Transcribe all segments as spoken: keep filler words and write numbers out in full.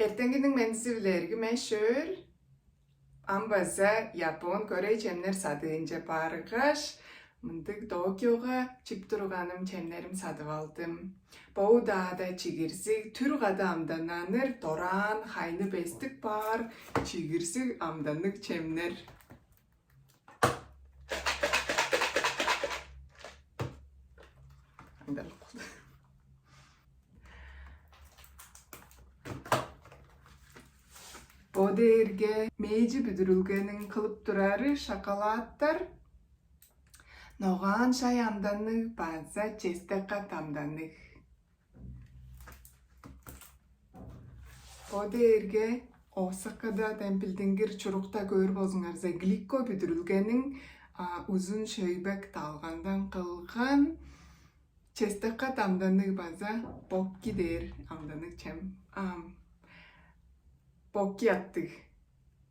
Эртеңгиниң мендизи-биле, эргим эш-өөр. Ам база япон-корей чемнер садыынче баргаш, мындыг Токиога чип турганым чемнерим садып алдым. Бо удаада чигирзиг, түр када амдананыр, дораан, хайны бестик баар чигирзиг амданныг чемнер. Аңдарлык болду. Бо дээрге Мейджи бүдүрүлгениң кылып турары шоколадтар, ногаан шай амданныг база честек кат амданныг. Бо дээрге Осакада демпилдингир чурукта көөр болзуңарза, Гликко бүдүрүлгениң узун шөйбек далгандан кылган честек кат амданныг база покки дээр амданныг чем. Ам покки аттыг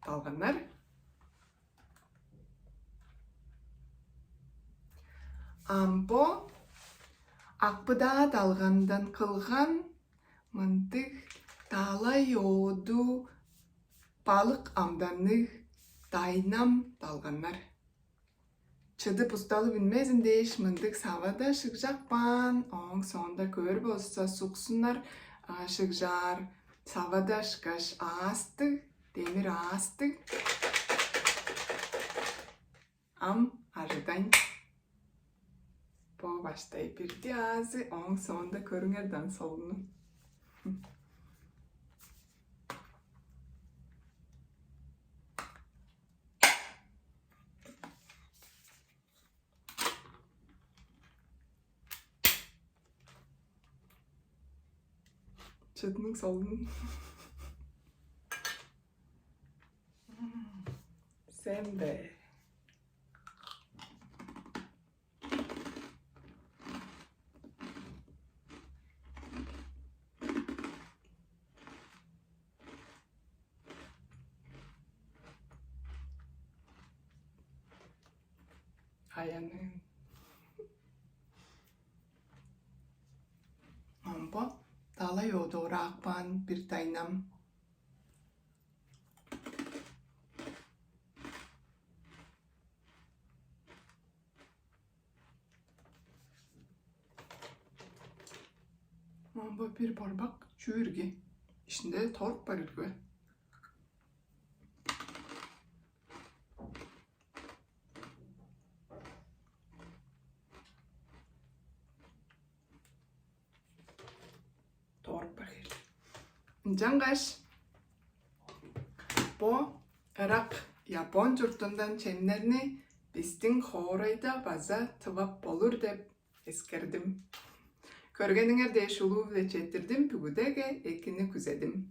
далганнар. Ам бо акпыдаа далгандан кылган мындыг далай ооду балык амданныг дайнам далганнар. Чыдып усталып үнмезин дээш, мындыг савада шыгжак баан, ооң соонда көөр болза, суксуннар шыгжаар. Савада ышкаш аастыг, демир аастыг. Ам ажыдайн. Бо баштай бирди аазы, ооң соонда көрүңер дан солуну. Чыдының солун. Сен бе? Аяны. Омбо далай одураак баан бир дайнам. Омбо бир борбак чүүрги. Ишинде торт бар үргү. Дооруп бар херли. Ынчангаш бо ырак Япон чуртундан чемнерни бистиң хоорайда база тывап болур деп эскердим. Көргениңер дээш улуу-биле четтирдим, бүгүдеге экини күзедим.